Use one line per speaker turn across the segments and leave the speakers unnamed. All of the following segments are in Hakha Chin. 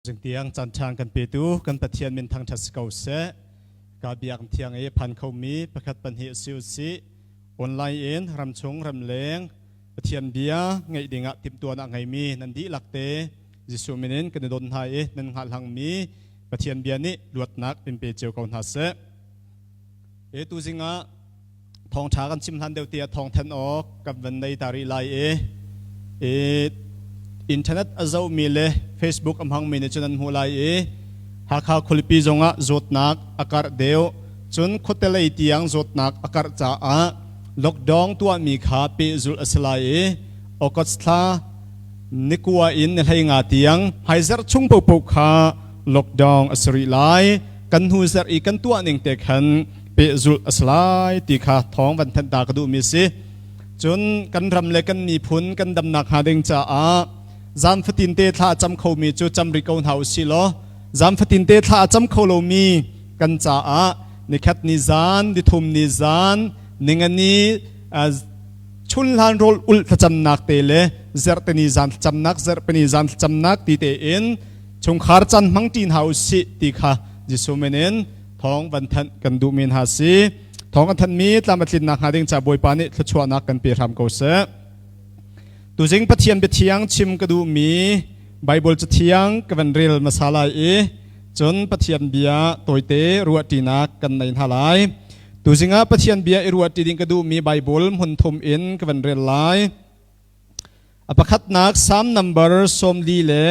Zingtiang caan kan petu kan Pathian min thangṭhat si ko seh. Ka biak thiang i phan khomi pakhat pahnih si usih. Online in ramchung ramleng Pathian bia ngeih dingah timhtuahnak ngeimi nan dihlak te Jesuh min in kan i don hna i nan hngalhangmi Pathian bia nih luatnak in pe cio ko hna seh. E tu zingah thawngṭha kan chim hlan deuh tiah thawngthan awk kan van nei ta rih lai i i internet a zohmi le Facebook a hmangmi nih cun an hmuh lai i Hakha khualipi zongah zawtnak a karh deuh cun khuatelei tiang zawtnak a karh caah lockdown tuahmi kha pehzulh a si lai i August thla nikua in ni 15 tiang hmaizarh chung paohpaoh kha lockdown a si rih lai kan hnu zarh i kan tuah ning te khan pehzulh a si lai ti kha thawng van thanh ta ka duhmi si. Cun kan ram le kan miphun kan damnak hnga ding caah zan fatin te thla a cam khomi cu cam rih ko hna usih law zan fatin te thla a cam kho lomi kan caah nikhat ni zan nithum ni zan ningani chun hlan rawl ulh thlacamnak te le zerhteni zan thlacamnak zerhpeni zan thlacamnak ti tein chungkhar caan hmang ṭi hna usih ti kha Jesuh min in thawng van thanh kan duh men ha si thawng kan thanhmi tlam a tlinnak hnga ding ca Bawipa nih thluachuahnak kan pe hram ko seh tuzing Pathian biathiang chim ka duhmi Bible cathiang ka van rel hmasa lai i cun Pathian bia tawite ruahṭinak kan nei hna lai tuzing ah Pathian bia i ruahṭi ding ka duhmi Bible hmun thum in ka van rel lai a pakhatnak Psalm number 44 le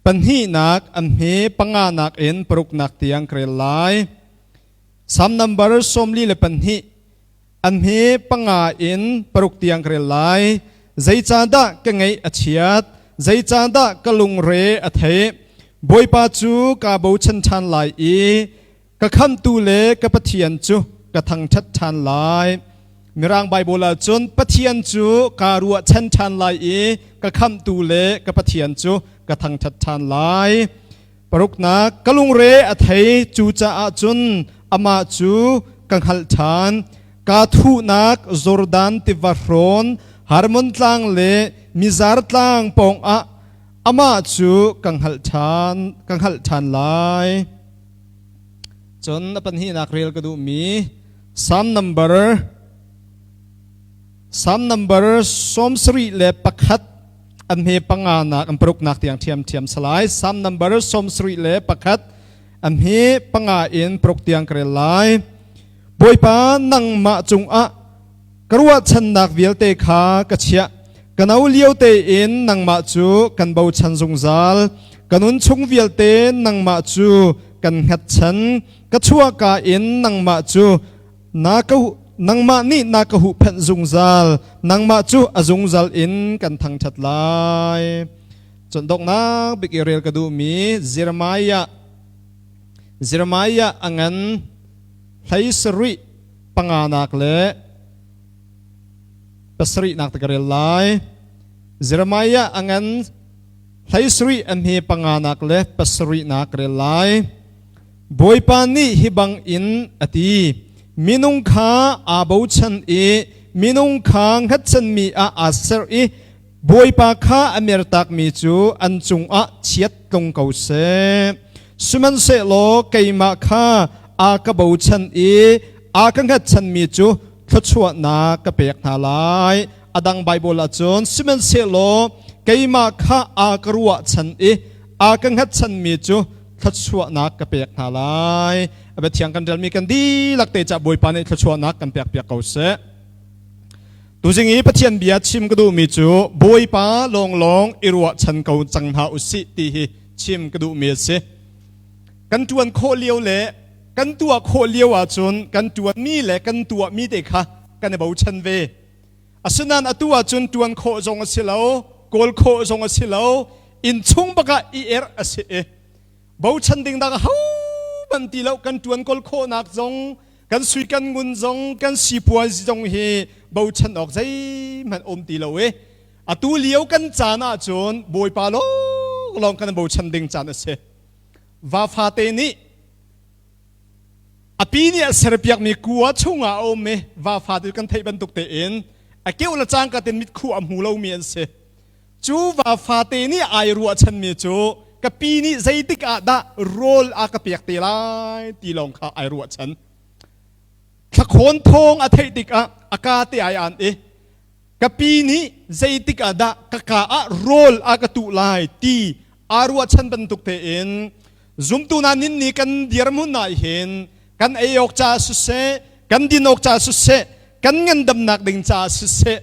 pahnihnak an hme panganak in paruknak tiang ka rel lai. Psalm number 42 an hme panga in paruk tiang ka rel lai. Zeicahdah ka ngeih a chiat? Zeicahdah ka lungre a theih? Bawipa cu kaa bochan ṭhan lai i ka khamhtu le ka Pathian cu ka thangṭhat ṭhan lai. Mirang Baibal ah cun Pathian cu kaa ruahchan ṭhan lai i ka khamhtu le ka Pathian cu ka thangṭhat ṭhan lai. Paruknak, ka lungre a thei, cucaah cun amah cu ka hngalh ṭhan. Kaa thuhnak Jordan tiva hrawn, Hermon tlang le Mizar tlang pawngah amah cu ka hngalh ṭhan, ka hngalh ṭhan lai. Cun a pahnihnak rel ka duhmi Psalm number Psalm number 71 an hme panga nak an paruknak tiang ṭhiamṭhiam salai Psalm number 71 an hme panga in paruk tiang ka rel lai Bawipa nangmah cungah ka ruahchannak vialte kha ka chiah ka no lio tein nangmah cu kan bochan zungzal ka nun chung vialte nangmah cu kan hngatchan ka chuahka in nangmah cu na ka nangmah nih na ka huhphenh zungzal nangmah cu a zungzal in kan thangṭhat lai cun donghnak bik i rel ka duhmi Jeremiah Jeremiah a ngan 17 panganak le pasarihnak te ka rel lai. Jeremiah a ngan 17 a hme panganak le pasarihnak ka rel lai. Bawipa nih hi bang in a ti, minung kha aa bochan i minung kha hngatchanmi ah aa ser i Bawipa kha a mertakmi cu an cungah chiat tlung ko seh. Sihmanhsehlaw keimah kha a ka bochan i a ka hngatchanmi cu thluachuahnak ka pek hna lai. A dang Baibal ahcun sihmanhsehlaw keimah kha a ka ruahchan i a ka hngatchanmi cu thluachuahnak ka pek hna lai. A biathiang kan relmi kan dihlak te cah Bawipa nih thluachuahnak kan pekpiak ko seh. Tuzing i Pathian bia chim ka duhmi cu Bawipa lawnglawng i ruahchan ko cang hna usih ti hi chim ka duhmi a si. Kan ṭuan khawh lio le kan tuah khawh lio ahcun kan ṭuanmi le kan tuahmi te kha kan i bochan ve. Asinain atu ahcun ṭuan khawh zong a si lo, kawl khawh zong a si lo, innchung bak ah i erh a si i bochan ding dang ahohmanh ti lo kan ṭuan kawl khawhnak zong kan sui kan ngun zong kan sipuazi zong hi bochan awk zeihmanh um ti lo i atu lio kan caan ahcun Bawipa lawnglawng kan bochan ding caan a si. Va fate nih a pi nih a serpiakmi kua chungah a um i va fate kan theih bantuk tein a keuh le cangka tein mitkhu a hmu lomi an si. Cu va fate nih ai ruahchanmi cu Ka pi nih zeitik ah dah rawl a ka pek te lai ti lawng kha ai ruahchan. Thlakhawn thawng a theih tikah a ka te ai an i ka pi nih zeitik ah dah ka ka ah rawl a ka tuh lai ti aa ruahchan bantuk tein zumtu hna nin ni kan dirhmun ah hin kan ei awk ca siseh, kan din awk ca siseh, kan ngandamnak ding ca siseh,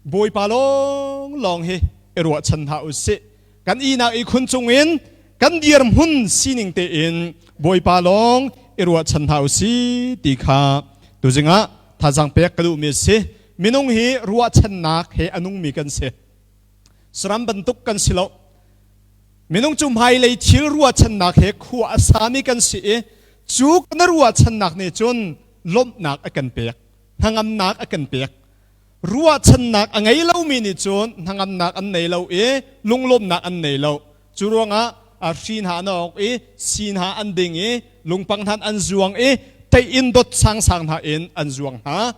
Bawipa lawng lawng hi i ruahchan hna u sih. Kan ihnak ihkhun cungin kan dirhmun sining tein Bawipa lawng i ruahchan hna u sih ti kha tuzing ah thazaang pek ka duhmi a si. Minung hi ruahchannak he a nungmi kan si. Saram bantuk kan si lo. Minung cu hmailei thil ruahchannak he khua a sami kan si i cu kan ruahchannak nih cun lawmhnak a kan pek, hnangamnak a kan pek. Ruahchannak a ngei lomi nih cun hnangamnak an nei lo i lunglawmhnak an nei lo. Cu ruangah a hri hna an awk i si hna an ding i lungpang hna an zuang i inn dot sangsang hna in an zuang hna.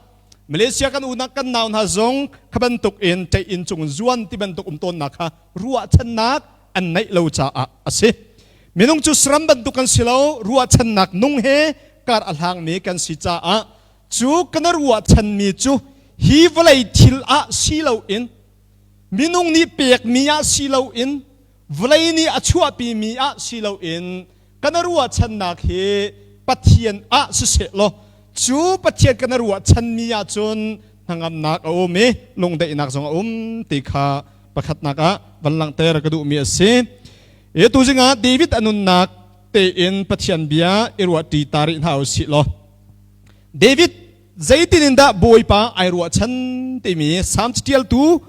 Malaysia kan unak kan nau hna zong kha bantuk in inn cung zuan ti bantuk um tawnnak kha ruahchannak an neih lo caah a si. Minung cu saram bantuk kan si lo, ruahchannak nung he kar a hlangmi kan si caah cu kan ruahchanmi cu hi vawlei thil ah si loin minung nih pekmi ah si loin vawlei nih a chuahpimi ah si loin kan ruahchannak hi Pathian ah siseh law cu Pathian kan ruahchanmi ah cun hnangamnak a um i lungdaihnak zong a um ti kha pakhatnak ah van langhter ka duhmi a si. E tuzing ah David a nunnak tein Pathian bia i ruahṭi ta rih hna u sih law David zeitin in dah Bawipa ai ruahchan timi Salm ṭialtu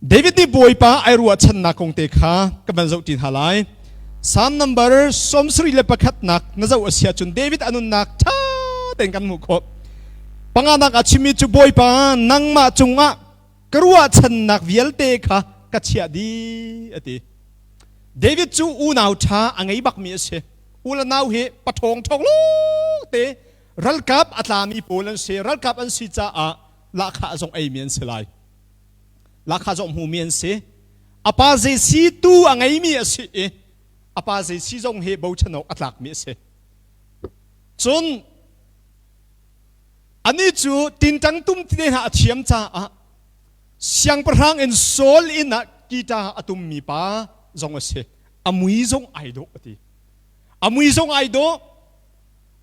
David nih Bawipa ai ruahchannak kong te kha ka van zoh ṭi hna lai. Psalm number 71nak na zoh a si ahcun David a nunnak ṭha tein kan hmuh khawh. Panganak ah chimmi cu Bawipa nangmah cungah ka ruahchannak vialte kha ka chiah dih a ti. David cu unau ṭha a ngei bakmi a si. U le nau hi paṭhawng ṭhawng te ralkap a tlami pawl an si. Ralkap an si caah lahkhah zong eimi an si lai. Lahkhah zong hmumi an si. A pa zei si tu a ngeimi a si i a pa zei si zong hi bochan awk a tlakmi a si. Cun anih cu tingtang tum ti hna a thiam caah siangpahrang in Saul inn ah guitar a tummi pa zong a si. A mui zong ai dawh a ti. A mui zong ai dawh.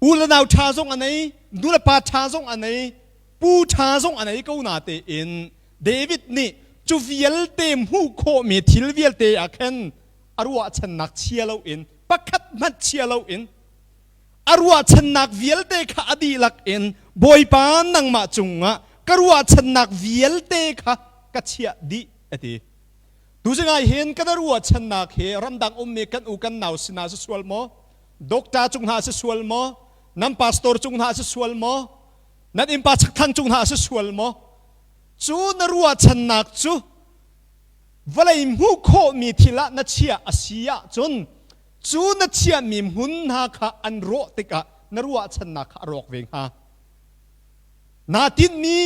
U le nau ṭha zong a nei, nu le pa ṭha zong a nei, pu ṭha zong a nei ko na tein David nih cu vialte hmuh khawhmi thil vialte ah khan a ruahchannak chia loin pakhat hmanh chia loin a ruahchannak vialte kha a dihlak in Bawipa nangmah cungah ka ruahchannak vialte kha ka chiah dih a ti. Tuzing ah hin kan ruahchannak hi ramdang ummi kan u kan nau sinah si sual maw? Doctor cung hna si sual maw? Nan pastor cung hna si sual maw? Nan innpa chakthlang cung hna si sual maw? Cu na ruahchannak cu vawlei hmuh khawhmi thil ah na chiah a si ahcun cu na chiahmi hmun hna kha an rawh tikah na ruahchannak kha a rawk ve hnga. Naa tinhmi,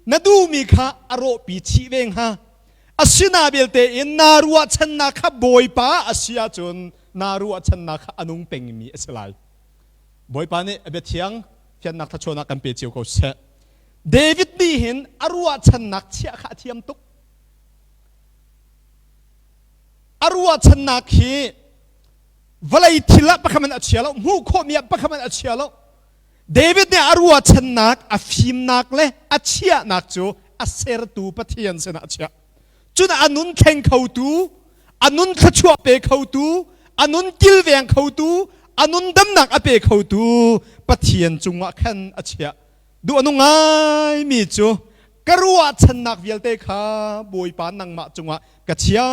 na duhmi kha a rawhpi chih ve hnga. Asina belte in naa ruahchannak kha Bawipa a si ahcun naa ruahchannak kha a nung pengmi a si lai. Bawipa nih a biathiang fiannak thlachuahnak kan pe cio ko seh. David nih hin a ruahchannak chiah kha a thiam tuk. A ruahchannak hi vawlei thil ah pakhat man a chia lo, hmuh khawhmi ah pakhat man a chia lo. David nih a ruahchannak, a fimnak le a chiahnak cu a sertu Pathian sinah a chiah. Cun a nun thleng khotu, a nun thluachuah pe khotu, a nun kilveng khotu, a nun damnak a pe khotu Pathian cungah khan a chiah. Duh a nung ngaimi cu ka ruahchannak vialte kha Bawipa nangmah cungah ka chia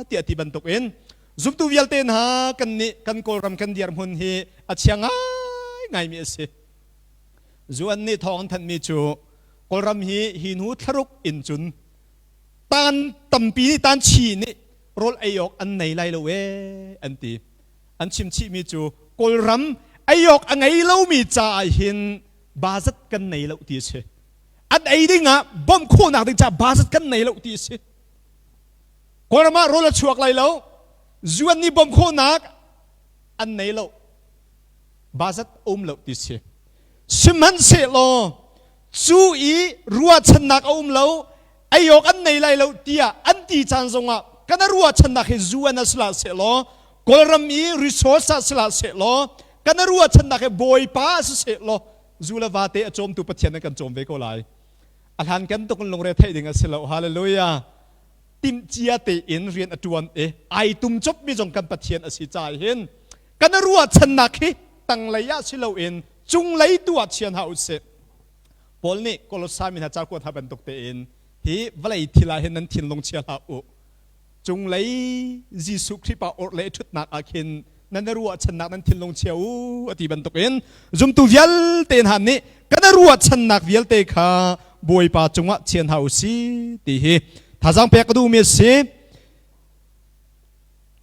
tiah ti bantukin zumtu vialte hna kan nih kan Kawlram kan dirhmun hi a chia ngaingaimi a si. Zuan nih thawng an thanhmi cu Kawlram hi hi hnu thlaruk in cun tan tampi nih tan chi nih rawl ei awk an nei lai lo ee an ti. An chim chihmi cu Kawlram ei awk a ngei lomi caah hin bazat kan nei lo ti a si. An ei ding ah bawmh khawhnak ding caah bazat kan nei lo ti a si. Kawlram ah rawl a chuak lai lo. UN nih bawmh khawhnak an nei lo. Bazat um lo ti si. Sihmanhsehlaw cu i ruahchannak a um lo, ei awk an nei lai lo tiah an ti caan zongah kan ruahchannak hi UN ah sila sehlaw Kawlram i resource ah sila sehlaw kan ruahchannak hi Bawipa si sehlaw zu le vate a cawmtu Pathian an kan cawm ve ko lai. A hlan kan tuk in lungre theih ding a si lo. Hallelujah. Timhcia tein rian a ṭuan i ai tum copmi zong kan Pathian a si caah hin kan ruahchannak hi tanglei ah si loin cunglei tu ah chian hau usih. Paul nih Kolosai mi hna ca kuat hna bantuk tein hi vawlei thil ah hin nan thinlung chia hlah u. Cunglei Jesuh Khrih pa orhlei ṭhutnak ah khin nan ruahchannak nan thinlung chia u a ti bantukin zumtu vialte hna nih kan ruahchannak vialte kha Bawipa cungah chian hna u si ti hi thazaang pek ka duhmi a si.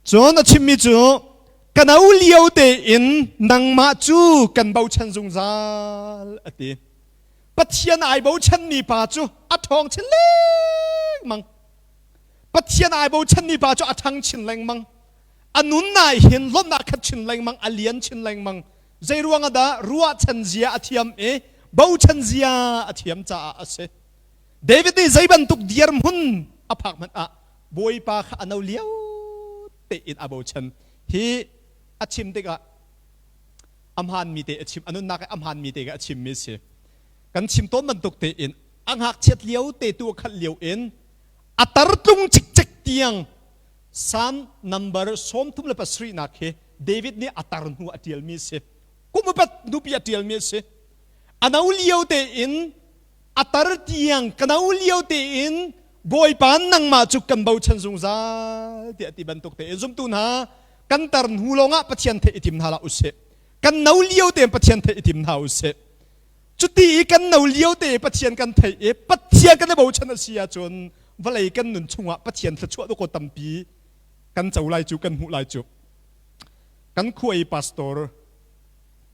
Cun a chimmi cu ka no lio tein nangmah cu kan bochan zungzal a ti. Pathian ai bochanmi pa cu a ṭhawng chin lengmang. Pathian ai bochanmi pa cu a ṭhang chin lengmang. A nun ah hin lawmhnak khat chin lengmang, a lian chin lengmang. Zei ruang ah dah ruahchan zia a thiam i bochan zia a thiam caah a si. David nih zei bantuk dirhmun a phak hmanh ah Bawipa kha a no lio tein a bochan. Hi a chim tikah a hmaanmi te a chim, a nunnak i a hmaanmi te kha a chimmi a si. Kan chim tawn bantuk tein a ngakchiat lio te tu a khalh lio in a tar tlung cikcek tiang Psalm number 37 nak hi David nih a tar hnu a ṭialmi a si. Kum upat nupi a ṭialmi a si. A no lio tein a tar tiang ka no lio tein Bawipa nangmah cu kan bochan zungzal tiah ti bantuk tein zumtu hna kan tar hnu lawngah Pathian theih i tim hna hlah usih. Kan no lio tein Pathian theih i tim hna usih. Cuti i kan no lio te Pathian kan theih i Pathian kan i bochan a si ahcun vawlei kan nun chungah Pathian thluachuah dawkaw tampi kan co lai cu kan hmuh lai cu. Kan khua i pastor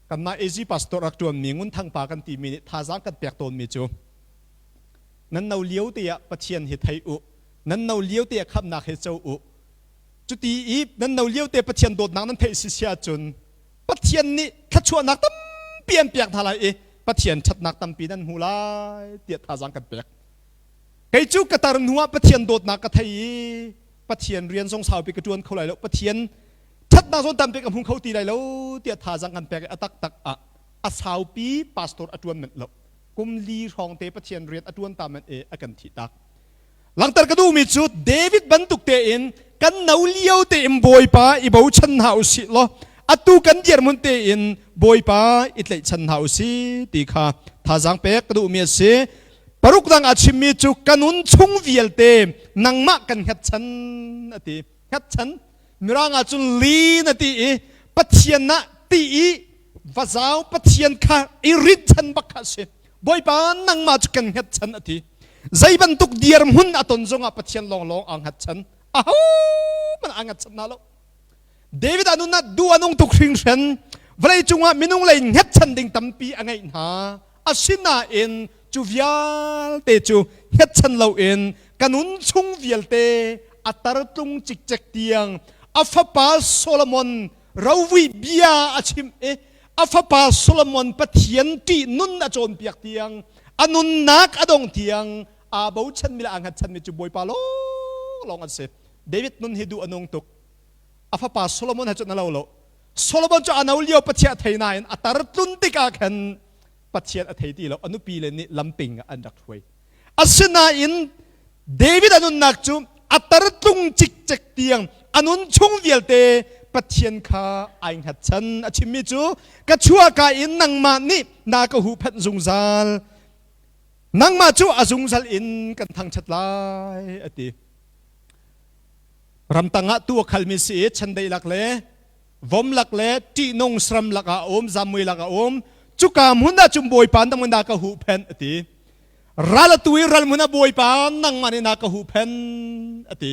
kanmah AG pastor rak ṭuanmi Ngun Thang pa kan timi nih thazaang kan pek tawnmi cu nan no lio te ah Pathian hi thei u, nan no lio te ah khamhnak hi co u. Cuti i nan no lio te Pathian dawtnak nan theih si si ahcun Pathian nih thluachuahnak tampi an pek hna lai i Pathian ṭhatnak tampi nan hmu lai tiah thazaang kan pek. Kei cu ka tar hnu ah Pathian dawtnak ka thei i Pathian rian zong saupi ka ṭuan kho lai lo. Pathian ṭhatnak zong tampi ka hmu kho ti lai lo tiah thazaang kan pek i a taktak ah a saupi pastor a ṭuan manh lo. Kum li hrawng te Pathian rian a ṭuan ta manh i a kan thih tak. Langhter ka duhmi cu David bantuk tein kan no lio tein Bawipa i bochan hna usih law atu kan dirhmun tein Bawipa i tlaihchan hna usih ti kha thazaang pek ka duhmi a si. Paruk dang a chimmi cu ka nun chung vialte nangmah kan hngatchan a ti. Hngatchan Mirang ah cun lean a ti i Pathian ah ti i vazau Pathian kha i rinhchan bak kha a si. Bawipa nangmah cu kan hngatchan a ti. Zei bantuk dirhmun a ton zongah Pathian lawnglawng aa hngatchan. Ahohmanh aa hngatchan hna lo. David a nun ah duh a nung tuk hringhran. Vawlei cungah minung lei hngatchan ding tampi a ngeih hna. Asinain cu vialte cu hngatchan loin ka nun chung vialte a tartlung cikcek tiang a fapa Solomon rovui bia a chimh i a fapa Solomon Pathian ṭih nun a cawnpiak tiang a nunnak a dong tiang aa bochanmi le aa hngatchanmi cu Bawipa lawnglawng an si. David nun hi duh a nung tuk. A fapa Solomon he cun a lo lo. Solomon cu a no lio Pathian a thei nain a tar tlun tikah khan Pathian a thei ti lo. A nupi le nih lamping ah an rak hruai. Asinain David a nunnak cu a tar tlung cikcek tiang a nun chung vialte Pathian kha ai hngatchan. A chimmi cu ka chuahka in nangmah nih na ka huhphenh zungzal. Nangmah cu a zungzal in kan thangṭhat lai a ti. Ramtang ah tuu a khalmi si i chandei lak le vom lak le ṭihnung saram lakah a um, zammui lakah a um. Cuka hmun ah cun Bawipa nangmah na ka huhphenh a ti. Ral a tu i ral hmun ah Bawipa nangmah nih na ka huhphenh a ti.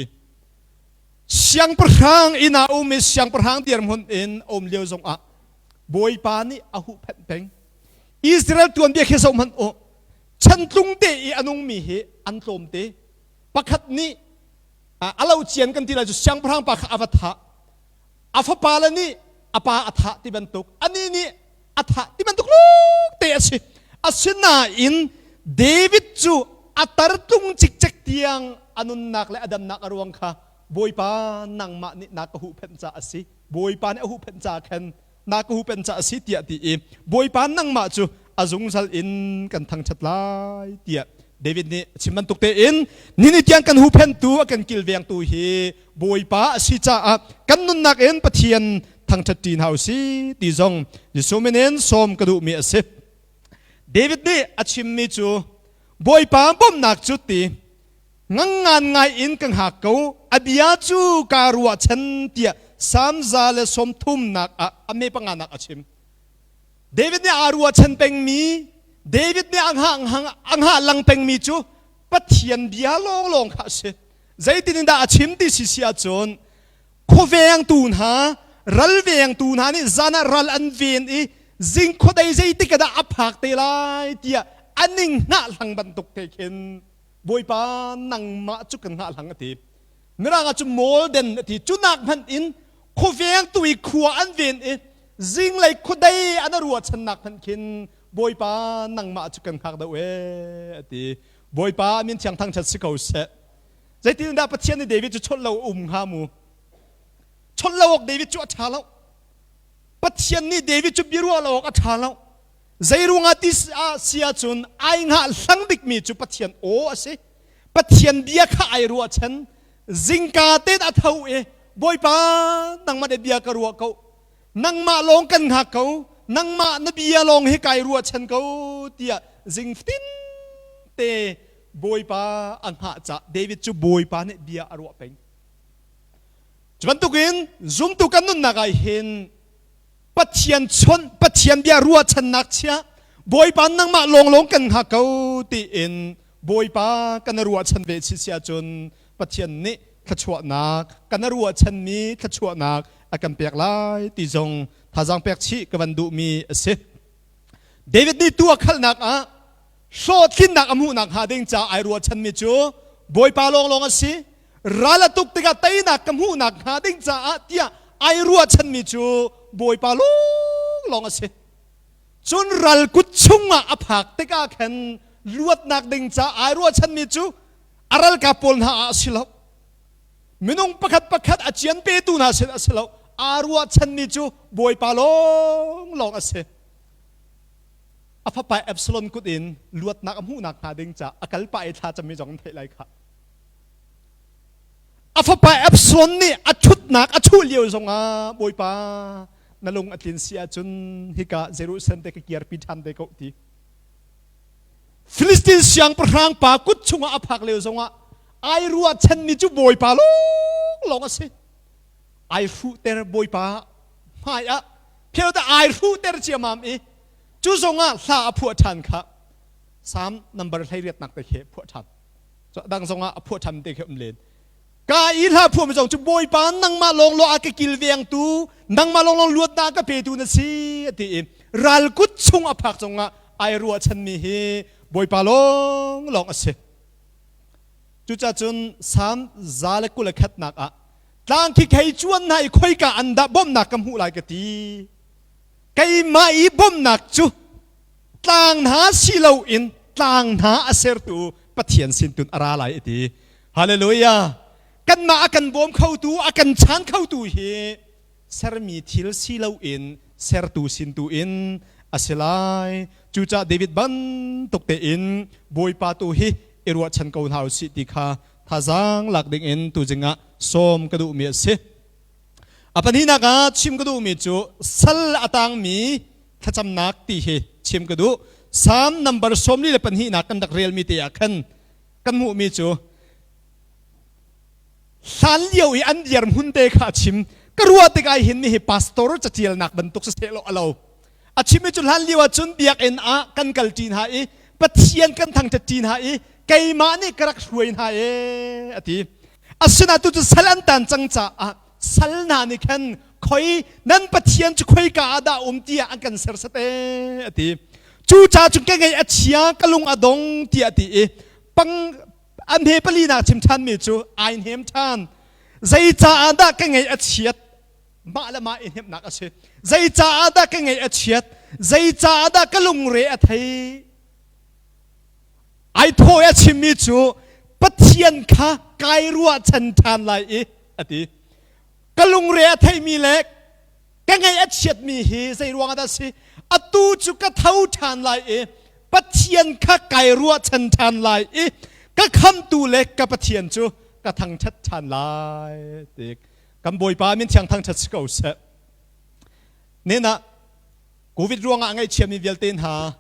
Siangpahrang inn ah um i siangpahrang dirhmun in a um lio zongah Bawipa nih a huhphenh peng. Israel tuanbia khi zoh hmanh u. Chantlung te i a nungmi hi an tlawm te. Pakhat nih a lo cian kan ti lai cu siangpahrang pa kha a va thah. A fapa le nih a pa a thah ti bantuk, anih nih a thah ti bantuk lawng te a si. Asinain David cu a tartlung cikcek tiang a nunnak le a damnak a ruang kha Bawipa nangmah nih na ka huhphenh caah a si. Bawipa nih a huhphenh caah khan na ka huhphenh caah a si tiah ti i Bawipa nangmah cu a zungzal in kan thangṭhat lai tiah David nih a chim bantuk tein nini tiang kan huhphenhtu a kan kilvengtu hi Bawipa a si caah kan nunnak in Pathian thangṭhat ṭi hna u si ti zong Jesuh min in sawm ka duhmi a si. David nih a chimmi cu Bawipa bawmhnak cu ti ngangngan ngai in ka hngak ko a bia cu kaa ruahchan tiah Salm 130nak ah a me panganak a chim. David nih aa ruahchan pengmi David nih a hngah lang pengmi cu Pathian bia lawnglawng kha a si. Zeitin in dah a chim ti si si ahcun khuavengtu hna ralvengtu hna nih zan ah ral an ven i zing khuadei zeitik ah dah a phak te lai tiah a ning hngah hlang bantuk te khin Bawipa nangmah cu kan hngah hlang a ti. Mirang ah cu molden a ti. Cu nak hmanh in khuavengtu i khua an ven i zinglei khuadei an ruahchannak hmanh khin Bawipa nangmah cu kan hngak deuh ee a ti. Bawipa min thiang thangṭhat si ko seh. Zeitin dah Pathian nih David cu chawnh lo um hnga mu? Chawnh lo awk David cu a ṭha lo. Pathian nih David cu biaruah lo awk a ṭha lo. Zeiruangah ti si ahcun ai hngah hlang bikmi cu Pathian aw a si. Pathian bia kha ai ruahchan. Zingka tein a tho i Bawipa nangmah nih bia ka ruah ko. Nangmah lawng kan hngak ko. Nangmah na bia lawng hi kai ruahchan ko tiah zing fatin te Bawipa a hngah cah David cu Bawipa nih bia a ruah peng. Cu bantukin zumtu kan nunnak ah hin Pathian chawnh Pathian bia ruahchannak chia Bawipa nangmah lawnglawng kan hngak ko tiin Bawipa kan ruahchan ve si si ahcun Pathian nih thluachuahnak kan ruahchanmi thluachuahnak a kan pek lai ti zong thazaang pek chih ka van duhmi a si. David nih tu a khalnak ah hlawhtlinnak a hmuhnak hnga ding ca ai ruahchanmi cu Bawipa lawnglawng a si. Ral a tuk tikah teinak ka hmuhnak hnga ding caah tiah ai ruahchanmi cu Bawipa lawnglawng a si. Cun ral kut chungah a phak tikah khan luatnak ding ca ai ruahchanmi cu a ralkap pawl hna ah a si lo. Minung pakhat pakhat a cian petu hna sin a si lo. Aa ruahchanmi cu Bawipa lawnglawng a si. A fapa Absalom kut in luatnak a hmuhnak hnga ding ca a kal pah i thla cammi zong an theih lai khah. A fapa Absalom nih a ṭhutnak a chuh lio zongah Bawipa na lung a tlin si ahcun hika Jerusalem te ka kirpi ṭhan te ko ti. Filistin siangpahrang pa kut chungah a phak lio zongah ai ruahchanmi cu Bawipa lawnglawng a si. Ai hruhter Bawipa hmai ah phel ta ai hruhter ciamam i cu zongah hla a phuah ṭhan kha Psalm number 18nak te khi phuah ṭhan. Dang zongah a phuah ṭhan te khi um len. Ka i hla phuah mi zong cu Bawipa nangmah lawnglawng a ka kilvengtu nangmah lawnglawng luatnak ka petu na si a ti i ral kut chung a phak zongah ai ruahchanmi hi Bawipa lawnglawng a si. Cucaah cun Salm 121nak ah tlang khi khei cuan hna i khoika an dah bawmhnak ka hmuh lai ka ti. Keimah i bawmhnak cu tlang hna si loin tlang hna a sertu Pathian sin tun a ra lai a ti. Hallelujah! Kanmah a kan bawm khotu, a kan chan khotu hi sermi thil si loin sertu sin tu in a si lai. Cucaah David bantuk tein Bawipa tu hi i ruahchan ko hna usih ti kha thazaang lak ding in tuzing ah sawm ka duhmi a si. A pahnihnak ah chim ka duhmi cu sal a tangmi thlacamnak ti hi chim ka duh. Psalm number 42nak kan rak relmi te ah khan kan hmuhmi cu hlan lio i an dirhmun te kha a chim. Ka ruah tikah hin nihi pastor catialnak bantuk si seh law a lo. A chimmi cu hlan lio ah cun biakinn ah kan kal ṭi hna i Pathian kan thangṭhat ṭi hna i keimah nih ka rak hruai hna ee a ti. Asinain tu cu sal an tan cang caah sal hna nih khan khoi nan Pathian cu khoika ah dah um tiah an kan sersat ee a ti. Cu ca cu ka ngaih a chia ka lung a dong tiah a ti i pang an he pali nak chim ṭhanmi cu ai hnem ṭhan. Zei caah dah ka ngaih a chiat? Mah le mah i hnemhnak a si. Zei caah dah ka ngaih a chiat? Zei caah dah ka lungre a thei? Ai thaw a chimmi cu Pathian kha kai ruahchan ṭhan lai i a ti. Ka lungre a theimi le ka ngaih a chiatmi hi zei ruangah dah si? Atu cu ka tho ṭhan lai i Pathian kha kai ruahchan ṭhan lai i ka khamtu le ka Pathian cu ka thangṭhat ṭhan lai ti kan Bawipa min thiang thangṭhat si ko seh. Nen ah COVID ruangah a ngaihchiami vialte hna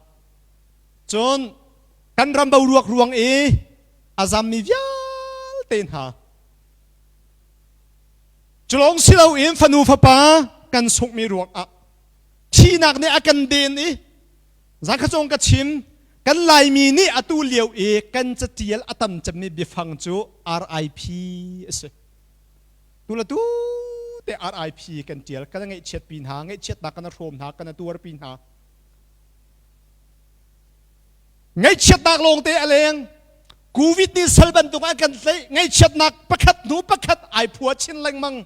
cun kan ram boruak ruang i a zammi vialte hna culawng si loin fanu fapa kan sunghmi ruangah thihnak nih a kan den i Zakha ka chim kan Laimi nih atu lio i kan catial a tam cemmi biafang cu RIP a si. Tu le tu te RIP kan tial kan ngaihchiat pi hna ngaihchiatnak kan hrawm hna kan tuar pi hna. Ngaihchiatnak lawng te a leng. Covid nih sal bantuk a kan tlaih ngaihchiatnak pakhat hnu pakhat ai phua chin lengmang.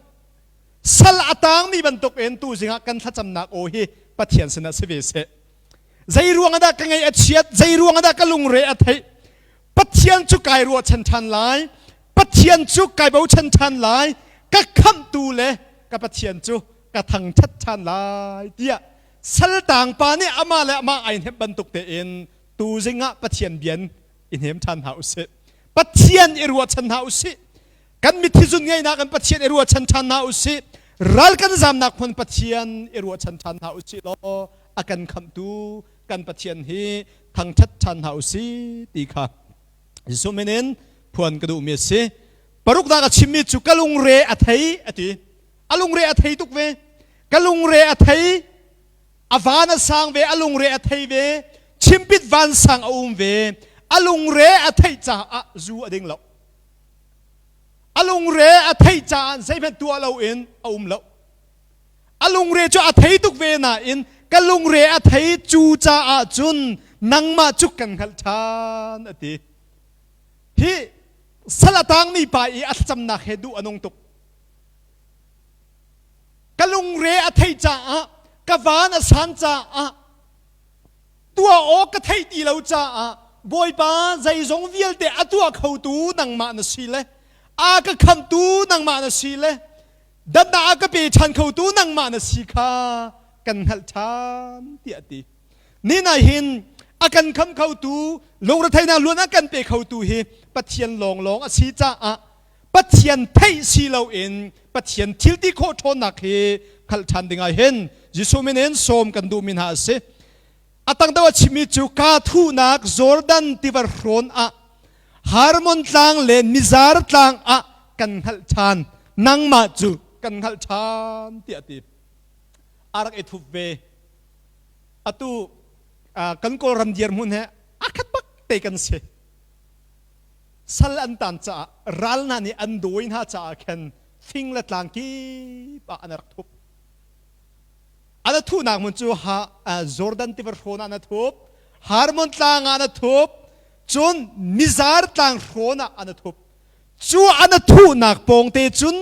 Sal a tangmi bantukin tu zingah kan thlacamnak aw hi Pathian sinah si ve seh. Zei ruang dah ka ngaih a chiat, zei ruang dah ka lungre a theih. Pathian cu kai ruahchan ṭhan lai, Pathian cu kai bochan ṭhan lai, ka khamhtu le ka Pathian cu ka thangṭhat ṭhan lai tiah saltang pa nih amah le amah ai hnemh bantuk tein tu zingah Pathian bian i hnem ṭhan hna usih. Pathian i ruahchan hna usih. Kan mithi zun ngeihnak in Pathian i ruahchan ṭhan hna usih. Ral kan zamnak hmun Pathian i ruahchan ṭhan hna usih law a kan khamhtu kan Pathian hi thangṭhat ṭhan hna usih ti kha Jesuh min in phuan ka duhmi a si. Paruknak a chimmi cu ka lungre a thei a ti. A lungre a thei tuk ve. Ka lungre a thei. A van a sang ve, a lungre a thei ve. Chimpit vansang a um ve. A lungre a theih caah zu a ding lo. A lungre a theih caah zeihmanh tuah loin a um lo. A lungre cu a thei tuk ve nain ka lungre a thei cu caah cun nangmah cu kan hngalh ṭhan a ti. Hi sal a tangmi pa i a thlacamnak he duh a nung tuk. Ka lungre a theih caah ka van a san caah tuah awk ka theih ti lo caah Bawipa zeizong vialte a tuah khotu nangmah na si le a ka khamtu nangmah na si le dannak a ka pe ṭhan khotu nangmah na si kha kan hngalh ṭhan tiah a ti. Ni nai hin a kan kham khotu lungretheihnak luan a kan pe khotu hi Pathian lawnglawng a si caah Pathian theih si loin Pathian thil ti khawh ṭhawnnak hi hngalh ṭhan ding ah hin Jesuh min in sawm kan duhmi hna a si. A tang deuh a chimmi cu kaa thuhnak Jordan tiva hrawn ah Harmon tlang le Mizar tlang ah kan hngalh ṭhan. Nangmah cu kan hngalh ṭhan tiah a ti. A rak i thup ve. Atu kan Kawlram dirhmun he a khat bak te kan si. Sal an tan caah ral hna nih an dawi hna caah khan fing le tlang kip ah an rak thup. An a thuhnak hmun cu ha, Jordan tiva hrawn ah an a thup, Harmon tlang ah an a thup, cun Mizar tlang hrawn ah an a thup. Cu an a thuhnak pawngte cun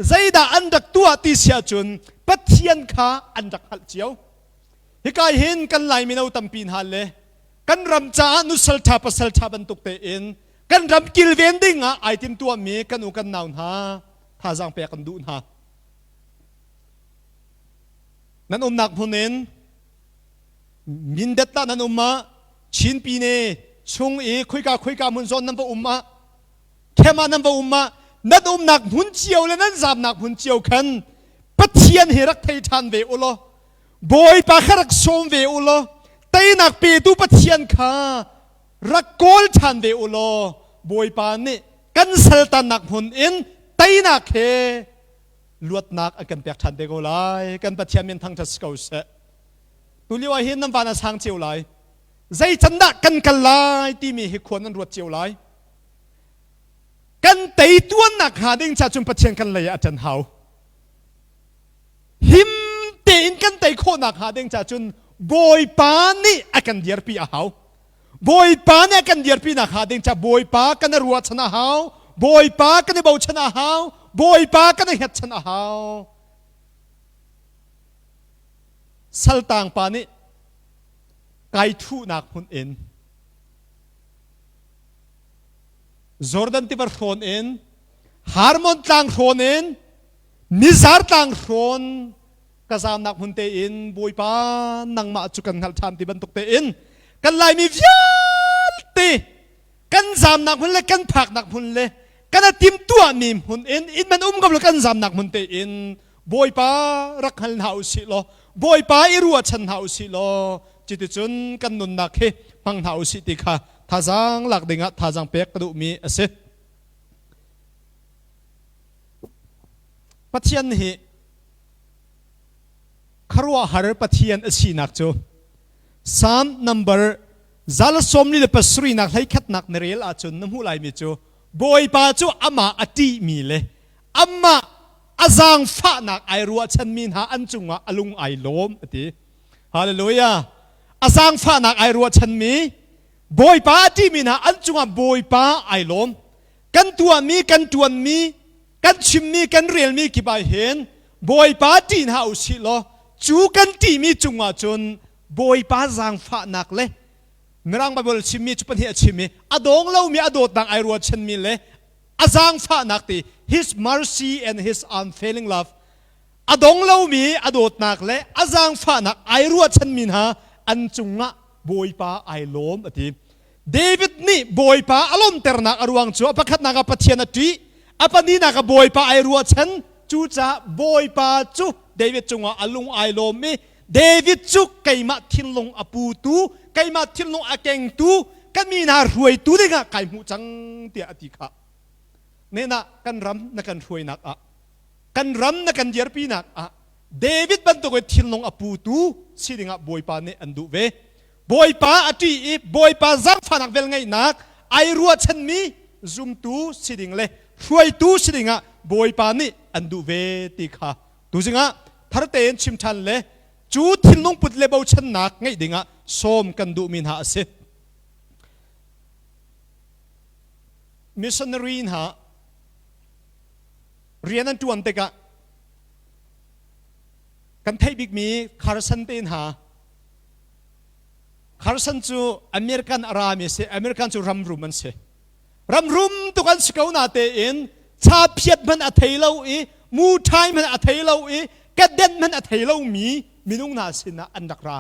zeidah an rak tuah ti si ahcun Pathian kha an rak hngalh cio. Hika hin kan Lai mino tampi hna le kan ram caah nusal ṭha pasal ṭha bantuk tein kan ram kilven ding ah ai timtuahmi kan u kan nau hna thazaang pek kan duh hna. Nan umnak hmun in Mindat ah nan um ah Chin Pine chung i khoika khoika hmun zawn nan va um ah camp ah nan va um ah nan umnak hmun cio le nan zamnak hmun cio khan Pathian hi rak thei ṭhan ve u law Bawipa kha rak sawm ve u law teinak petu Pathian kha rak kawl ṭhan ve u law Bawipa nih kan saltannak hmun in teinak he luatnak a kan pek ṭhan te ko lai. Kan Pathian min thangṭhat si ko seh. Tulio ah hin nan van a sang cio lai. Zei can dah kan kal lai timi hi khua nan ruat cio lai. Kan tei tuannak hnga ding cha cun Pathian kan lei ah a ṭan hau. Him tein kan tei khawhnak hnga ding cha cun Bawipa nih a kan dirpi a hau. Bawipa nih a kan dirpi nak hnga ding cha Bawipa kan i ruahchan a hau. Bawipa kan i bochan a hau. Bawipa kan i hngatchan a hau. Saltang pa nih kai thuhnak hmun in Jordan tiva hrawn in Harmon tlang hrawn in Nizar tlang hrawn ka zaamnak hmun tein Bawipa nangmah cu kan hngalh ṭhan ti bantuk tein kan Laimi vialte kan zaamnak hmun le kan phaknak hmun le kan a timtuahmi hmun in inn man um ko le kan zaamnak hmun tein Bawipa rak hngal hna u sih law Bawipa i ruahchan hna u sih law cuticun kan nunnak hi hmang hna u sih ti kha thazaang lak dingah thazaang pek ka duhmi a si. Pathian hi khuaruahhar Pathian a sinak cu Psalm number 147 nak hleikhatnak na rel ahcun na hmuh laimi cu Bawipa cu amah a ṭihmi le amah a zaangfahnak ai ruahchanmi hna an cungah a lung ai lawm a ti. Hallelujah. A zaangfahnak ai ruahchanmi Bawipa a ṭihmi hna an cungah Bawipa ai lawm. Kan tuahmi, kan ṭuanmi, kan chimmi, kan relmi kip ah hin Bawipa ṭih hna u sih law cu kan ṭihmi cungah cun Bawipa zaangfahnak le Mirang Baibal chimmi cu pahnih a chim i a dawng lomi a dawtnak ai ruahchanmi le a zaangfahnak ti his mercy and his unfailing love a dong lomi a dawtnak le a zaangfahnak ai ruahchanmi hna an cungah Bawipa ai lawm a ti. David nih Bawipa a lawmternak a ruang cu a pakhatnak ah Pathian a ṭih, a pahnihnak ah Bawipa ai ruahchan. Cucaah Bawipa cu David cungah a lung ai lawm i David cu keimah thinlung a putu, keimah thinlung a kengtu, ka mi hna hruaitu dingah kai hmuh cang tiah a ti kha. Nehna kan ram na kan hruainak ah, kan ram na kan dirpinak ah David bantuk in thinlung a putu si dingah Bawipa nih an duh ve. Bawipa a ṭih i Bawipa zaangfahnak velngeihnak ai ruahchanmi zumtu si ding le hruaitu si dingah Bawipa nih an duh ve ti kha tuzing ah thar tein chim ṭhan le cu thinlung put le bochannak ngeih dingah sawm kan duhmi hna a si. Missionary hna rian an ṭuan tikah kan theih bikmi Carson te hna Carson cu American a rami a si. American cu ram rum an si. Ram rum tuk an si ko na tein cha phiat hmanh a thei lo i mu ṭhai hmanh a thei lo i kaden hmanh a thei lomi minung hna sinah an rak ra.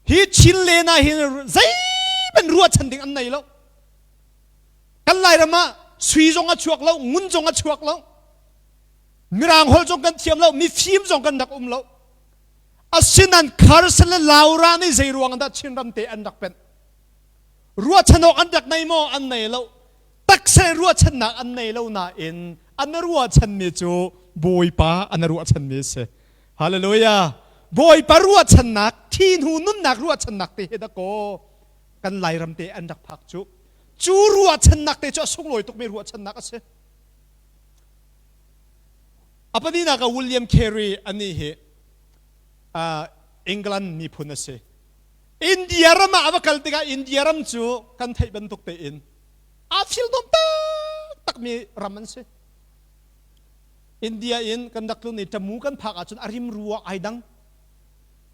Hi Chin len ah hin zeihmanh ruahchan ding an nei lo. Kan Lairam ah sui zong a chuak lo, ngun zong a chuak lo. Mirang holh zong kan thiam lo, mifim zong kan rak um lo. Asinain Carson le Laura nih zei ruang dah Chinram te an rak penh? Ruahchan awk an rak nei maw? An nei lo. Taksa ruahchannak an nei lo nain an ruahchanmi cu Bawipa an ruahchanmi a si. Hallelujah! Bawipa ruahchannak, thi hnu nunnak ruahchannak te he dakaw kan Lairam te an rak phak cu. Cu ruahchannak te cu a sunglawi tukmi ruahchannak a si. A pahnihnak ah William Carey anih hi England miphun a si. India ram ah a va kal tikah India ram cu kan theih bantuk tein aa fildawm taktakmi ram an si. India in kan rak tlun i Tamu kan phak ahcun a rim rua ai dang.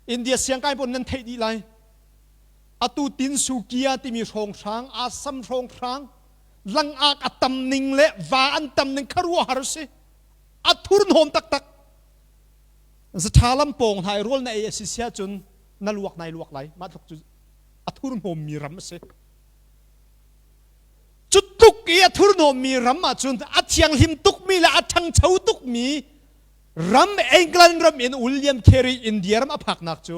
India siangkai pawl nan theih dih lai. Atu Tinsukia timi hrawnghrang, Assam hrawnghrang, langak a tam ning le va an tam ning kha ruahar si a thurhnawm taktak zatha lam pawng hna i rawl na ei a si sia cun na luak nai luak lai mah tluk cu a thurhnawm mi ram a si cu tluk i a thurhnawm mi ram ahcun a thianghlim tukmi le a ṭhangcho tukmi ram England ram in William Carey India ram a phaknak cu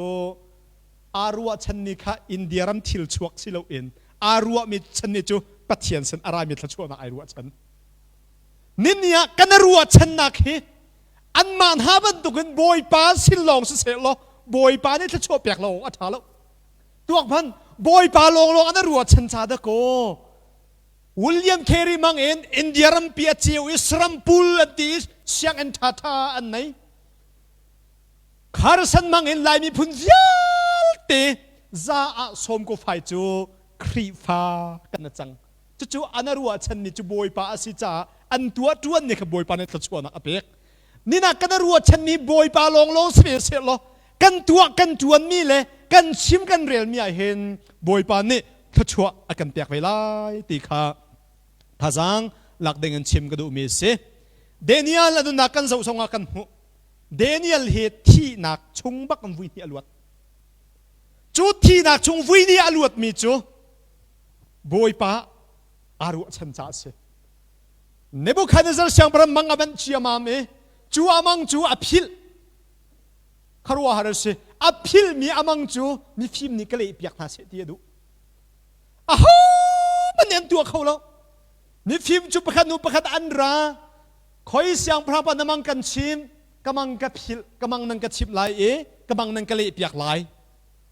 aa ruahchanmi kha India ram thil chuak si loin aa ruahmi chan ni cu Pathian sin a rami thluachuahnak ai ruahchan. Nini ah kan ruahchannak hi anmah hna bantukin Bawipa sin lawng siseh law Bawipa nih thluachuah pek lo a ṭha lo. Tuak hman Bawipa lawnglawng an ruahchan ca dah kaw William Carey mang in India rampi a ceu i saram pul an ti i sianginn ṭhaṭha an nei. Kharsan mang in Lai miphun vialte za ah sawm ko fai cu Khrihfa kan cang. Cucu an ruahchanmi cu Bawipa a si caah an tuah ṭuan ni kha Bawipa nih thluachuahnak a pek. Nina kan ruahchanmi Bawipa lawnglawng si ve seh law kan tuah kan ṭuanmi le kan chim kan relmi ah hin Bawipa nih thluachuah a kan pek ve lai ti kha thazaang lak ding in chim ka duhmi a si. Daniel a nunnak kan zoh zongah kan hmuh. Daniel hi thihnak chung bak in vui hnih a luat. Cu thihnak chung vui nih a luatmi cu Bawipa aa ruahchan caah a si. Nebuchadnezzar siangpahrang mang a banh ciamam i cu a mang cu a philh. Khuaruahhar a si. A philhmi a mang cu mifim nih ka lehpiak hna seh ti a duh. Ahohmanh nih an tuah kho lo. Mifim cu pakhat hnu pakhat an ra. Khoi siangpahrang pa na mang kan chim, ka mang ka philh, ka mang nan ka chimh lai i ka mang nan ka lehpiak lai,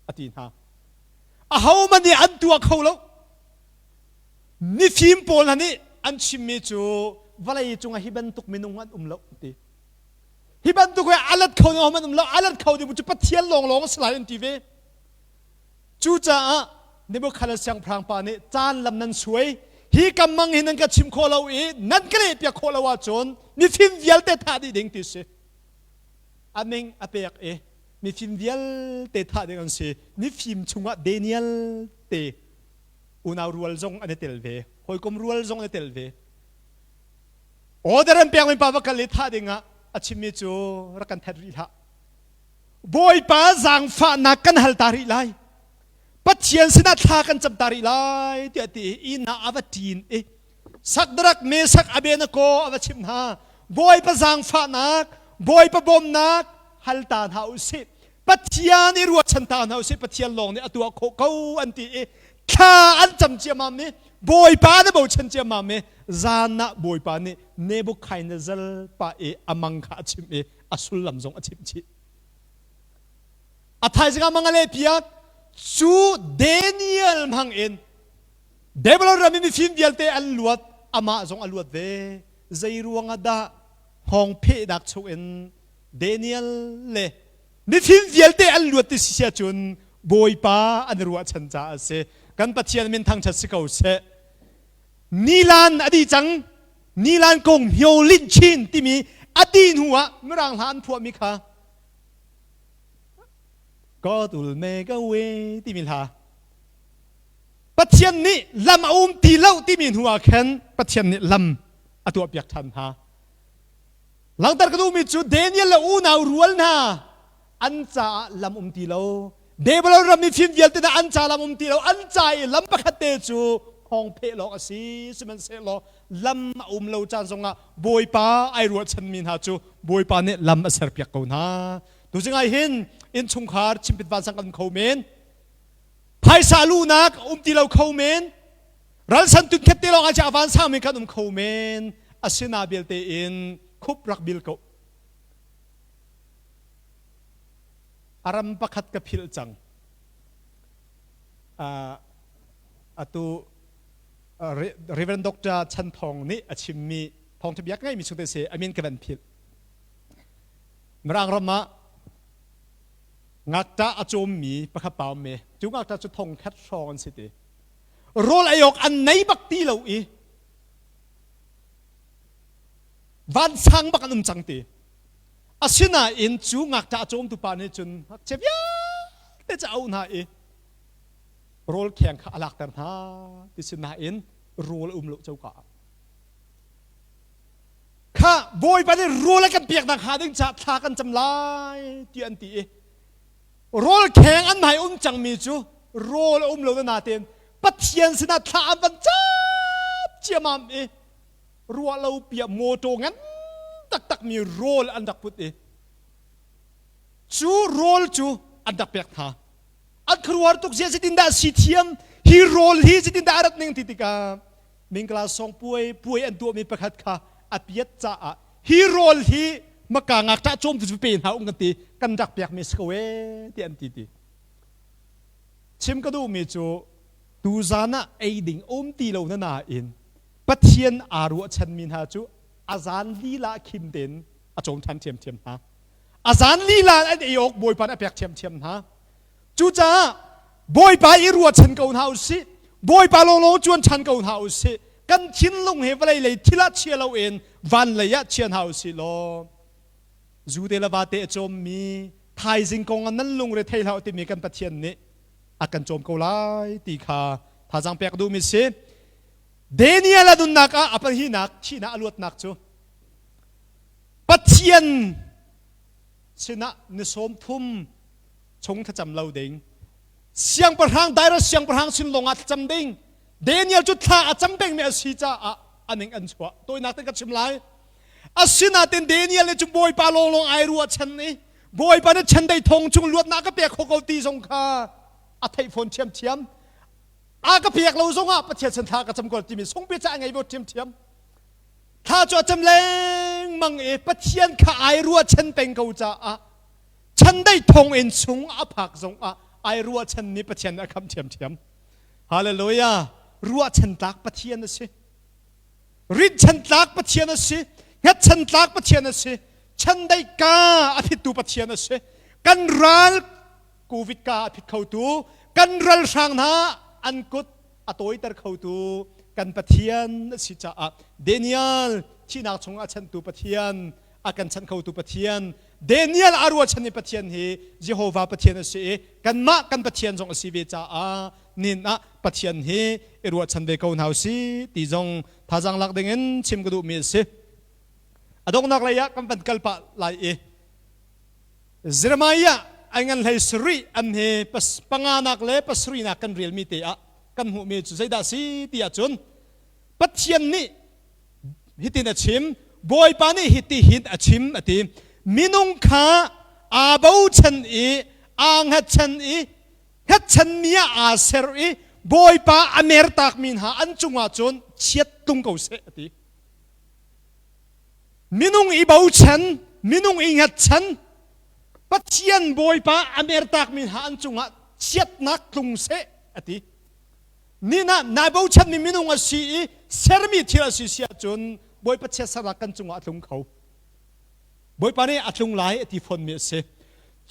a ti hna. Ahohmanh nih an tuah kho lo. Mifim pawl hna nih an chimmi cu vawlei cungah hi bantuk minung an um lo ti. Hi bantuk hi a let kho ding an um lo, a let kho ding cu Pathian lawnglawng a si lai an ti ve. Cucaah Nebuchadnezzar siangpahrang pa nih caan lam nan suai, hi kam mang hi nan ka chim khawh lo i nan ka lehpiak khawh lo ahcun mifim vialte thah dih ding ti si. A ming a pek i mifim vialte thah ding an si. Mifim chungah Daniel te unau rual zong an i tel ve, hawikom rual zong an i tel ve. Order an pekmi pa va kal i thah dingah a chimmi cu rak kan that rih hlah. Bawipa zaangfahnak kan hal ta rih lai. Pathian sinah thla kan cam ta rih lai tiah ti i inn ah a va ṭin i Sakdarak Mesak Abednego a va chimh hna. Bawipa zaangfahnak, Bawipa bawmnak hal ta hna u sih. Pathian i ruahchan ta hna u sih. Pathian lawng nih a tuah khawh ko an ti i thla an cam ciammam i Bawipa na bochan ciammam i zan ah Bawipa nih Nebuchadnezzar pa i a mang kha a chimh i a sullam zong a chimh chih. A thaizing ah mang a lehpiak cu Daniel hmang in Babylon ram i mifim vialte an luat, amah zong a luat ve. Zei ruangah dah hngawng phehnak chungin Daniel le mifim vialte an luat ti si cun Bawipa an i ruahchan caah a si. Kan Pathian min thangṭhat si ko seh. Nilan a dih cang. Nilan kong Myo Lin Chin timi a dih hnu ah Mirang hla an phuahmi kha God will make a way timi hla Pathian nih lam a um ti lo timi hnu ah khan Pathian nih lam a tuahpiak ṭhan hna. Langhter ka duhmi cu Daniel le unau rual hna an caah lam um ti lo. Babylon ram mifim vialte hna an ca lam um ti lo. An ca i lam pakhat te cu hngawng pheh lawng a si. Sihmanhsehlaw lam a um lo caan zongah Bawipa ai ruahchanmi hna cu Bawipa nih lam a serpiak ko hna. Tuzing ah hin innchungkhar chimpit vansang kan kho men. Phaisa luhnak um ti lo kho men. Ralsan tunkhet te lawng ah a vansang mi kan um kho men. Asina belte in khup rak bil ko. A ram pakhat ka philh cang. Uh, atu Reverend Dr. Chan Thong nih a chimmi thawngtha bia ngeimi chung te si amin ka van philh. Mirang ram ah ngakṭah a cawmmi pakhat pa um i cu ngakṭah cu thong khat hrawng an si ti. Rawl ei awk an nei bak ti lo i vansang bak an um cang ti. Asinain cu ngakṭah a cawmtu pa nih cun ngakchia vialte cu a auh hna i rawl kheng kha a lakter hna ti si nain rawl a um lo coka ah. Kha Bawipa nih rawl a kan pek nakhnga ding caah thla kan cam lai ti an ti i rawl kheng an hmai um cangmi cu rawl a um lo na natein Pathian sinah thla an van cam ciamam i ruah lo piah mawṭaw ngan taktakmi rawl an rak put i cu rawl cu an rak pek hna. An khuaruahhar tuk zia zeitindah si thiam hi rawl hi zeitindah a rat ning ti tikah Mingla song puai puai an tuahmi pakhat kha a piat caah hi rawl hi maka ngakṭah cawmtu cu pe hna um kan ti kan rak pekmi si ko ee ti an ti ti. Chim ka duhmi cu tuzan ah ei ding um ti lo na nain Pathian aa ruahchanmi hna cu a zan lila khim tein a cawm ṭhan ṭhiamṭhiam hna. A zan lila an ei awk Bawipa nih a pek ṭhiamṭhiam hna. Cucaah Bawipa i ruahchan ko hna u sih. Bawipa lawnglawng cuan ṭhan ko hna u sih. Kan thinlung hi vawlei lei thil ah chia loin van lei ah chia hna u sih law. Zu te le va te a cawmmi thaizing kong ah nan lungre thei hlah timi kan Pathian nih a kan cawm ko lai ti kha thazaang pek duhmi si. Daniel a nunnak ah a pahnihnak thihnak a luatnak cu Pathian sinah ni 30 chung thlacam lo ding siangpahrang Darius siangpahrang sin lawngah thlacam ding Daniel cu thla a cam pengmi a si caah a ning an chuah. Tawinak te ka chim lai. Asinain Daniel nih cu Bawipa lawnglawng ai ruahchan i Bawipa nih chandei thong chung luatnak ka pek kho ko ti zong kha a theih fawn ṭhiamṭhiam. A ka pek lo zongah Pathian sin thla ka cam ko timi sungpi ca a ngei bo ṭhiamṭhiam. Thla cu a cam lengmang i Pathian kha ai ruahchan peng ko caah chandei thonginn chung a phak zongah ai ruahchan nih Pathian a khamh ṭhiamṭhiam. Hallelujah! Ruahchan tlak Pathian a si. Rinhchan tlak Pathian a si. Hngatchan tlak Pathian a si. Chandei ka a phittu Pathian a si. Kan ral COVID ka a phit khotu, kan ralhrang hna an kut a tawiter khotu kan Pathian a si caah Daniel thihnak chung a chantu Pathian, a kan chanh khotu Pathian, Daniel a ruahchan i Pathian hi Jehovah Pathian a si i kanmah kan Pathian zong a si ve caah nin ah Pathian hi i ruahchan ve ko hna usih ti zong thazaang lak dingin chim ka duhmi a si. A donghnak lei ah kan van kal pah lai i Jeremiah ai ngan hlei sarih an hi panganak le pasarihnak kan relmi te ah kan hmuhmi cu zeidah si ti ahcun Pathian nih hitin a chim Bawipa nih hiti hin a chim a ti minung kha aa bochan i aa hngatchan i hngatchanmi ah aa ser i Bawipa a mertakmi hna an cungah cun chiat tlung ko seh a ti minung i bochan minung i hngatchan Pathian Bawipa a mertakmi hna an cungah chiatnak tlung seh a ti Nin ah nai bochanmi minung a si i sermi thil a si si ahcun Bawipa chiatsernak kan cungah a tlung kho. Bawipa nih a tlung lai a ti fawnmi a si.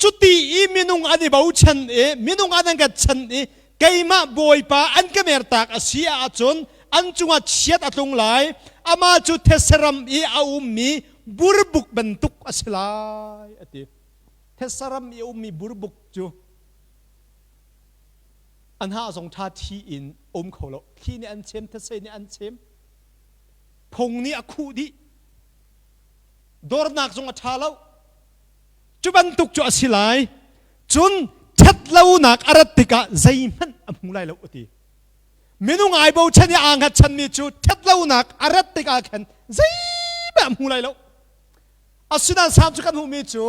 Cuti i minung an i bochan i minung an an kan chan i keimah Bawipa an ka mertak a si ahcun an cungah chiat a tlung lai. Amah cu thetse ram i a ummi burbuk bantuk a si lai a ti. Thetse ram i a ummi burbuk cu an ha zong ṭha thi in um kho lo thli nih an chem thetse nih an chem phung nih a khuh dih dornak zong a ṭha lo cu bantuk cu a si lai cun ṭhat lonak a rat tikah zeihmanh a hmu lai lo a ti minung ai bochan i aa hngatchanmi cu ṭhat lonak a rat tikah khan zeihmanh a hmu lai lo Asinain Salm cu kan hmuhmi cu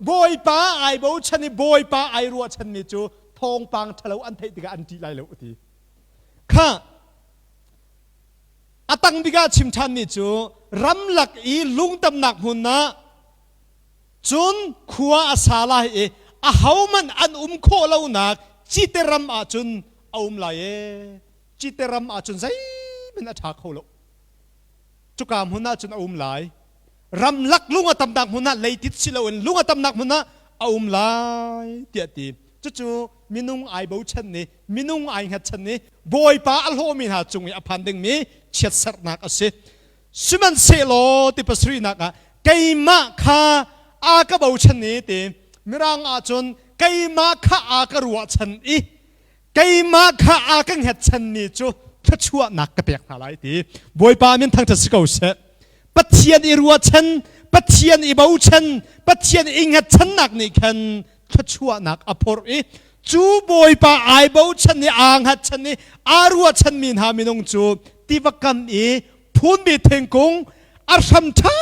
Bawipa ai bochan i Bawipa ai ruahchanmi cu thawngpang ṭhalo an theih tikah an ṭih lai lo a ti. Kha a tang bik ah chim ṭhanmi cu ramlak i lungtamnak hmun ah cun khua a sa lai i ahohmanh an um khawh lonak cite ram ah cun a um lai ee. Cite ram ah cun zeihmanh a ṭha kho lo. Cuka hmun ah cun a um lai. Ramlak lung a tamnak hmun ah leitit si loin lung a tamnak hmun ah a um lai tiah ti. Cucu minung ai bochan ni, minung ai hngatchan ni, Bawipa a hlawmi hna cung i a phan dingmi chiatserhnak a si. Sihmanhsehlaw ti pasarihnak ah keimah kha a ka bochan i ti Mirang ahcun keimah kha a ka ruahchan i keimah kha a ka hngatchanmi cu thluachuahnak ka pek hna lai ti Bawipa min thangṭhat si ko seh. Pathian i ruahchan, Pathian i bochan, Pathian i hngatchannak nih khan thluachuahnak a phorh i cu Bawipa ai bochan i aa hngatchan i aa ruahchanmi hna minung cu tiva kam i phunmi thingkung a hram ṭha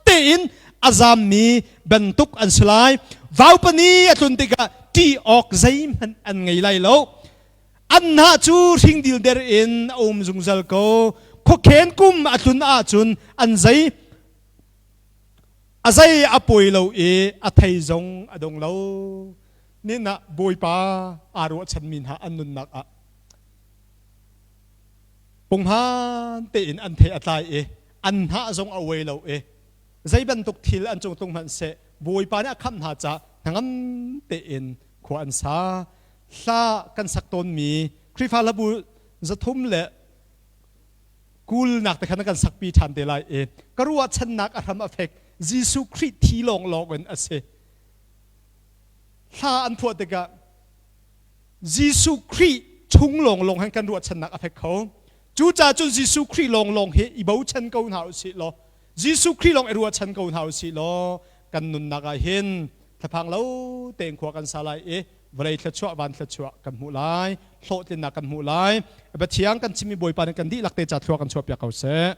tein a zammi bantuk an si lai. Vaupani a tlun tikah ṭih awk zeihmanh an ngei lai lo. An hnah cu hring dilder in a um zungzal ko. Khuakhen kum a tlun ahcun an zei a zei a pawi lo i a thei zong a dong lo. Nin ah Bawipa aa ruahchanmi hna an nunnak ah punghman tein an thei a tlai i an hnah zong a uai lo i zei bantuk thil an cung tlung hmanh seh Bawipa nih a khamh hna caah hnangam tein khua an sa. Hla kan sak tawnmi Khrihfa hlabu 320 nak te khan kan sakpi ṭhan te lai i ka ruahchannak a hram a fek. Jesuh Khrih thi lawnglawng in a si. Hla an phuah tikah Jesuh Khrih chung lawnglawng hin kan ruahchannak a fek kho. Cucaah cun Jesuh Khrih lawnglawng hi i bochan ko hna usih law Jesuh Khrih lawng i ruahchan ko hna usih law kan nunnak ah hin thlaphang lo tein khua kan sa lai i vawlei thluachuah van thluachuah kan hmuh lai, hlawhtlinnak kan hmuh lai. Pathian kan chimmi Bawipa nih kan dihlak te ca thlua kan chuahpiak ko seh.